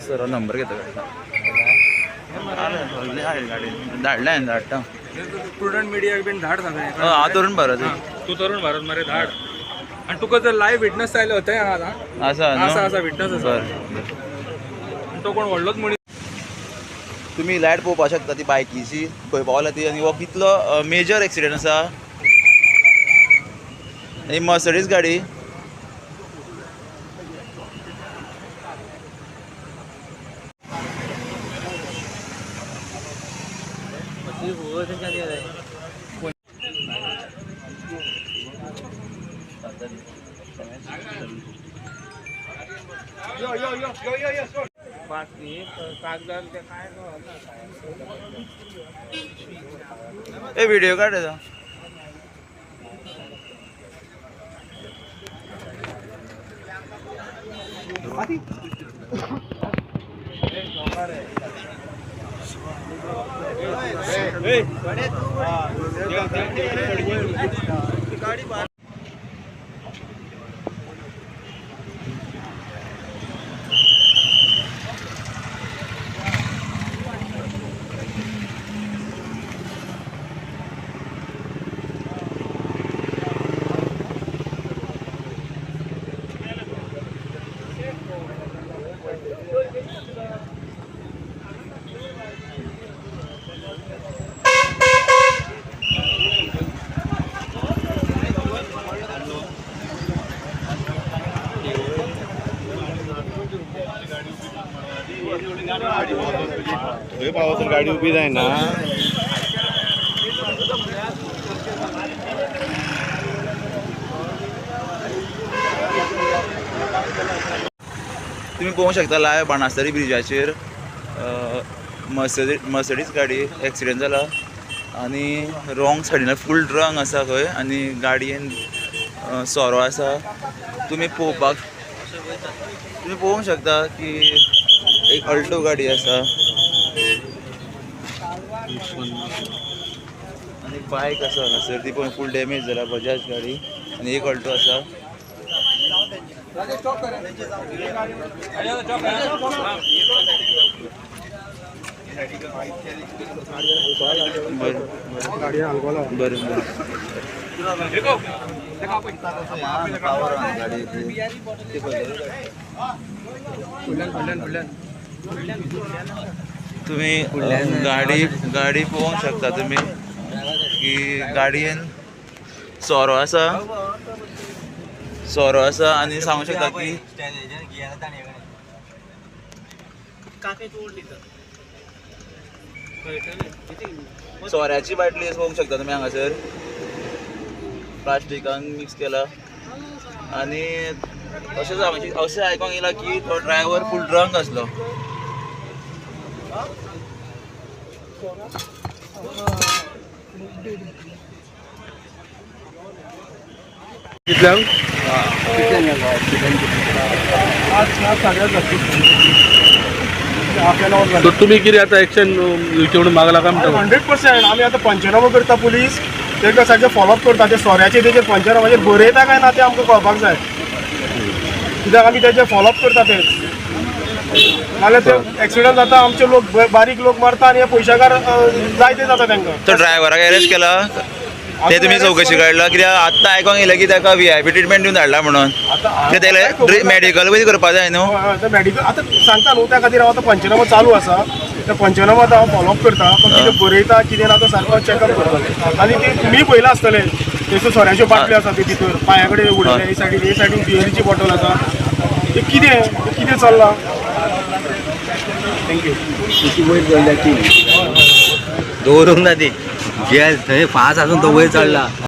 Sir number घेता गाडी धाडल्या हांवें, धाडटा. प्रुडंट मिडियाक बीन धाड सगळें. हय, हांव तरुण भारत. तूं तरुण भारत मरे, धाड. आनी तुका जर लायव्ह विटनस आयलो थंय आहा. आसा न्हू? आसा, आसा, witness आसा. बरें. आनी तो कोण व्हडलोच मनीस. तुमी लायट पळोवपाक शकता ती बायकीची खंय पावला ती आनी हो कितलो मेजर एक्सिडंट आसा. आनी मर्सडीज गाडी. ए व्हिडिओ काढ हेजो. थंय पावसर गाडी उबी जायना. तुमी पळोवंक शकता लायव बाणास्तारी ब्रिजाचेर मर्सडीज गाडी एक्सिडंट जाला आनी रॉंग सायडीन फूल ड्रंक आसा खंय आनी गाडयेन सोरो आसा. तुमी पळोवंक शकता की एक अल्टो गाडी आसा आनी बायक आसा हांगासर, ती पण फूल डॅमेज जाला बजाज गाडी आनी एक अल्टो आसा. बरें बरें बरें. तुम्ही गाडी गाडी पळोवंक शकता तुम्ही की गाडयेन सोरो आसा, सोरो आसा आनी सांगूंक शकता की सोऱ्याची बाटली पळोवंक शकता तुमी हांगासर प्लास्टिकान मिक्स केला. आनी अशें सांगूंक अशें आयकोंक येयलां की तो ड्रायवर फूल ड्रंक आसलो. तर तुम्ही कितें आतां एक्शन घेवचे म्हणून मागला काय म्हणटा? 100% आमी आतां पंचनामो करता पुलीस, तांकां सारकें फॉलोअप करता. ते सोऱ्याचे तेजेर पंचनामाचेर बरयता काय ना तें आमकां कळपाक जाय, कित्याक आमी तेजेर फॉलोअप करता ते. नाल्यार ते एक्सिडंट जाता, आमचे लोक बारीक लोक मरता आनी हे पयशाकार जायते जाता तांकां. तो ड्रायव्हराक अरेस्ट केला ते तुमी चवकशी काडला? कित्याक आत्तां आयकोंक येयलें की ताका व्हीआयपी ट्रिटमेंट दिवन धाडला म्हणून. आतां तेका मेडिकल बी करपा जाय न्हू. हय, मेडिकल आतां सांगता न्हू, त्या खातीर हांव आतां पंचनामो चालू आसा, त्या पंचनामो हांव फॉलोअप करता. पण कितें बरयता कितें ना तो सारको चॅकअप करता. आनी ते तुमी पळयलां आसतलें, थंयसर सोऱ्याच्यो बाटल्यो आसा, त्यो भितर पांया कडेन उडयले, हे सायडीन हे सायडीन बियरीची बॉटल आसा. ते कितें कितें चल्लां? Thank you. वयर चडल्या ती दवरूंक ना ती गॅस थंय फास्ट आसून तो वयर चडला.